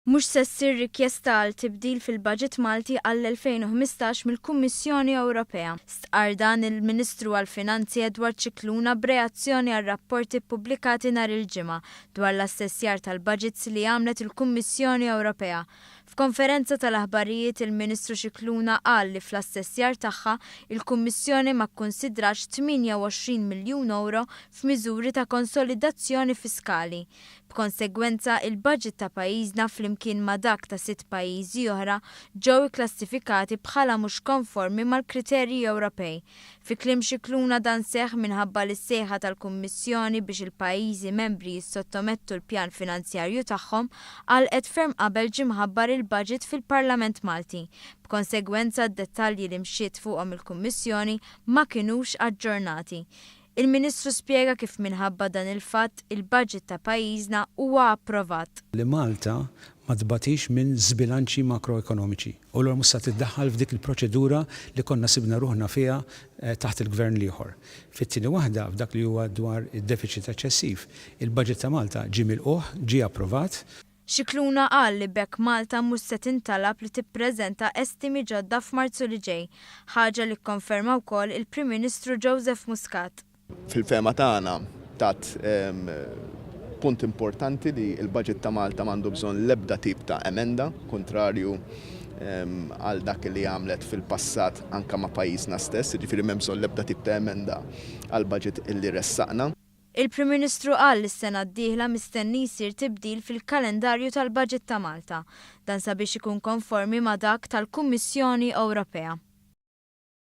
Mhux se ssir rikjesta għal tibdil fil-baġit Malti għall-2015 mill-Kummissjoni Ewropea. Stqarr dan il-Ministru għall-Finanzi Edward Scicluna b'reazzjoni għal rapporti ppubblikati nhar il-Ġimgħa dwar l-assessjar tal-baġits li għamlet il-Kummissjoni Ewropea. F'konferenza tal-aħbarijiet il-Ministru Scicluna qal li fl-assessjar tagħha il-Kummissjoni ma kkunsidratx 28 miljun ewro f'miżuri ta' konsolidazzjoni fiskali. B'konsegwenza, il-baġit ta' pajjiżna flimkien ma' dak ta' sitt pajjiżi oħra ġew ikklassifikati bħala mhux konformi mal-kriterji Ewropej. Fi kliem Scicluna dan seħħ minħabba li s-sejħa tal-Kummissjoni biex il-pajjiżi membri jissottomettu l-pjan finanzjarju tagħhom għalqet ferm qabel ġie mħabbar il-baġit fil-Parlament Malti. B'konsegwenza d-dettalji li mxiet fuqhom il-Kummissjoni ma kinux aġġornati. Il-Ministru spjega kif minħabba dan il-fatt, il-baġit ta' pajjiżna huwa approvat. Li Malta ma tbatix minn żbilanċi makroekonomiċi u allura mhux sa tiddaħħal f'dik il-proċedura li konna sibna ruħna fiha taħt il-Gvern l-ieħor. Fit-tieni waħda, f'dak li huwa dwar id-defiċit eċċessiv, il-baġit ta' Malta ġie milqugħ, ġie approvat. Scicluna qal li b'hekk Malta mhux se tintalab li tippreżenta estimi ġodda f'Marzu li ġej, ħaġa li kkonferma wkoll il-Prim Ministru Joseph Muscat. Fil-fehma tagħna tat punt importanti li l-budget ta' Malta m'għandu bżonn l-ebda tip ta' emenda, kuntrarju għal dak li għamlet fil-passat anke ma' pajjiżna stess, jiġifieri m'hemm bżonn l-ebda tip ta' emenda għall-budget illi ressaqna. Il-Prim Ministru qal li s-sena d-dieħla mistenni jsir tibdil fil-kalendarju tal-baġit ta' Malta. Dan sabiex ikun konformi ma' dak tal-Kummissjoni Ewropea.